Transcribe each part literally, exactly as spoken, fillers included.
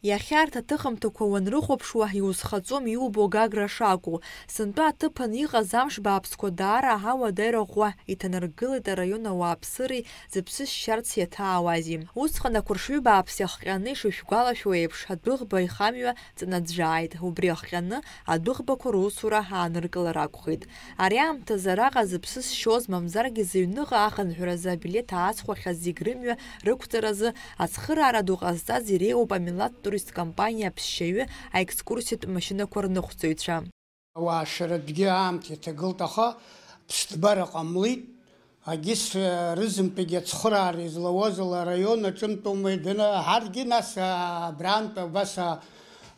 Иахьа арҭ аҭыхымҭақәа уанрыхәаԥшуа, иузхаҵом иубо Гагра шакәу. Сынтәа аҭыԥан иҟаз амш бааԥсқәа даара ауадаҩра ӷәӷәа иҭанаргылеит араион ауааԥсыреи зыԥсы шьарц иаҭаауази. Усҟан ақәыршҩы бааԥс иахҟьаны, ишышәгәалашәо еиԥш, адәыӷба ихамҩа ҵнаӡәӡәааит. Убри ахҟьаны адәыӷбақәа русура ааныркылара акәхеит. Ари аамҭазы араҟа зыԥсы зшьоз, мамзаргьы зыҩныҟа ахынҳәразы абилеҭ аасхәахьаз зегь рымҩа рықәҵаразы ацхыраара ду ҟазҵаз иреиуоуп амилаҭтә туристтә компаниа аԥсшьаҩы аекскурсиатә машьынақәа рныҟәцаҩцәа. Ауаа шәаратәгьы аамҭа иҭагылт, аха ԥсҭбара ҟамлеит. Агьыс рызынтәыгьы ацхыраара излауаз ала араион аҿынтәоума иданы, ҳарҭгьы нас, а, абрантә абас, а,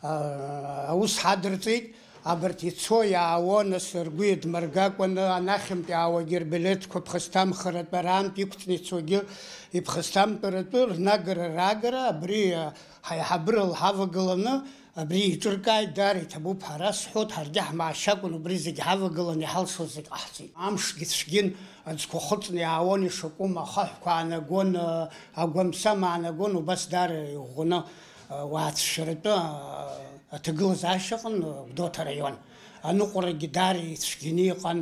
а, аус ҳадырҵеит. Абарҭ ицо иаауа, нас, ргәы иадмыргакәаны, анахьынтә иаауагьы рбилеҭқәа ԥхасҭамхаратәы, арантә иқәҵны ицогьы иԥхасҭамтәаратәы рнагара раагара, абри, а, ҳаиҳабыра лҳавагыланы, абри еиҿыркааит, даара иҭабуп, ҳара сҳәоит, ҳаргьы ҳмаашьакәын, убри зегь ҳавагыланы иҳалшоз зегь ҟаҳҵеит. Амшгьы цәгьын, аӡқәа хыҵны иаауан ишакәым, ахаҳәқәа аанагон, агәамсам аанагон, убас даара иӷәӷәаны, уаацәшәаратәы аҭагылазаашьа ыҟан Гәдоуҭа араион. Аныҟәарагьы даара ицәгьаны иҟан.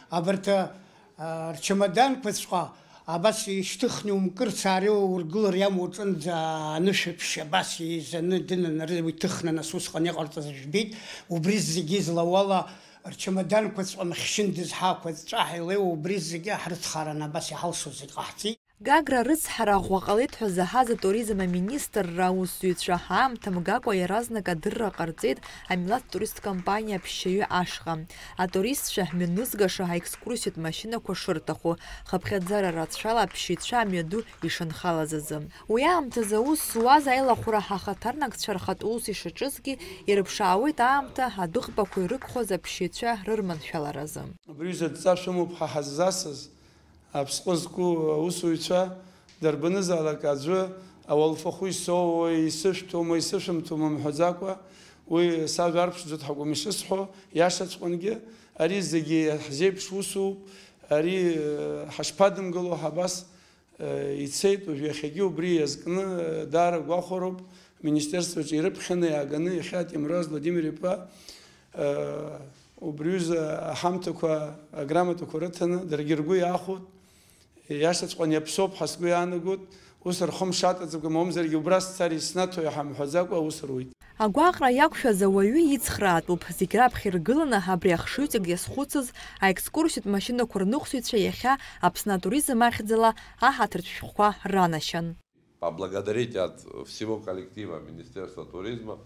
Абарҭ, а, рчамаданқәаҵәҟьа абас ишьҭыхны иумкырц, аареиуа ургылар иамоу аҿынӡа анышәаԥшь абас еизаны дынанарыла иҭыхны нас усҟан иҟарҵаз жәбеит. Убри зегьы излауала, рчамаданқәаҵәҟьа мхьшьындаз ҳақәыҵәҵәа ҳаилеиуа, убри зегьы ҳрыцхараны абас иҳалшоз зегь ҟаҳҵеит. Гагра рыцҳара ӷәӷәа ҟалеит ҳәа заҳаз атуризм аминистрра аусзуҩцәа аамҭа мгакәа иаразнак адырра ҟарҵеит амилаҭтә туристтә компаниа аԥсшьаҩы ашҟа. Атуристцәа мҩанызгаша аекскурсиатә машьынақәа шырҭаху, хыԥхьаӡара рацәала аԥсшьаҩцәа амҩаду ишанхалаз азы. Уи аамҭазы аус зуаз аилахәра ахаҭарнакцәа рхатә ус ишаҿызгьы ирыԥшаауеит аамҭа адәыӷбақәа ирықәхоз аԥсшьаҩцәа рырманшәаларазы. Убри аҩыза адҵа шәымоуп ҳа ҳаззасыз. Аԥсҟы зқәу аусуҩцәа дарбанызаалак аӡәы ауалфахәы исоуои, исышәҭома, исышәымҭома мҳәаӡакәа, уи сажәа арԥшӡоит ҳакәым ишысҳәо, иашаҵәҟьангьы ари зегьы ҳзеиԥш усуп, ари, э, ҳашԥадымгыло ҳәа абас, э, ицеит, уажә иахьагьы убри иазкны, э, даара гәахәароуп, министерстваҿы ирыԥхьаны иааганы иахьа Ҭемуроз Владимир-иԥа, э, убри аҩыза аҳамҭақәа, аграмотақәа рыҭаны, даргьы ргәы иахәоит. Иашаҵәҟьаны иаԥсоуп ҳәа сгәы иаанагоит, ус рхы мшаҵаӡакәа, мамзаргьы убра сцар иснаҭои ҳәа мҳәаӡакәа аус руит. Агәаҟра иақәшәаз ауаҩы ицхраатәуп, зегь раԥхьа иргыланы абри ахшыҩҵак иазхәыцыз аекскурсиатә машьынақәа рныҟәцаҩцәа иахьа Аԥсны атуризм ахьӡала аҳаҭыртә шәҟәқәа ранашьан. Поблагодарить от всего коллектива Министерства туризма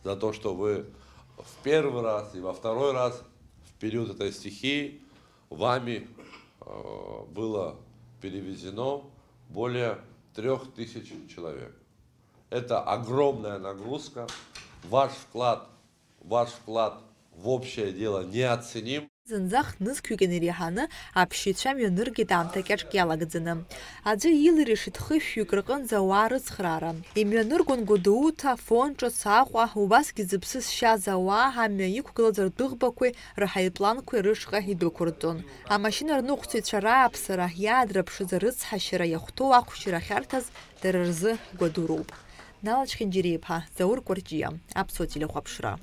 за то, что вы в первый раз и во второй раз в период этой стихии вами, э, было перевезено более трёх тысяч человек. Это огромная нагрузка. Ваш вклад, ваш вклад в общее дело неоценим. Зынӡа хнызқьҩык инареиҳаны аԥсшьаҩцәа мҩаныргеит аамҭа кьаҿк иалагӡаны. Аӡәы илыри шьҭхышәҩык рҟынӡа ауаа рыцхраара. Имҩаныргон Гәдоуҭа, Фон ҿыц, Аҟәа, убасгьы зыԥсы зшьаз ауаа амҩа иқәгылаз рдәыӷбақәеи рҳаирпланқәеи рышҟа идәықәырҵон. Амашьына рныҟәцаҩцәа рааԥсара, иаадрыԥшыз арыцҳашьара иахәҭоу ахәшьара ахьарҭаз дара рзы гәадуроуп. Нала Чхинџьириа-иԥа, Заур Кәарҷиа, Аԥсуа телехәаԥшра.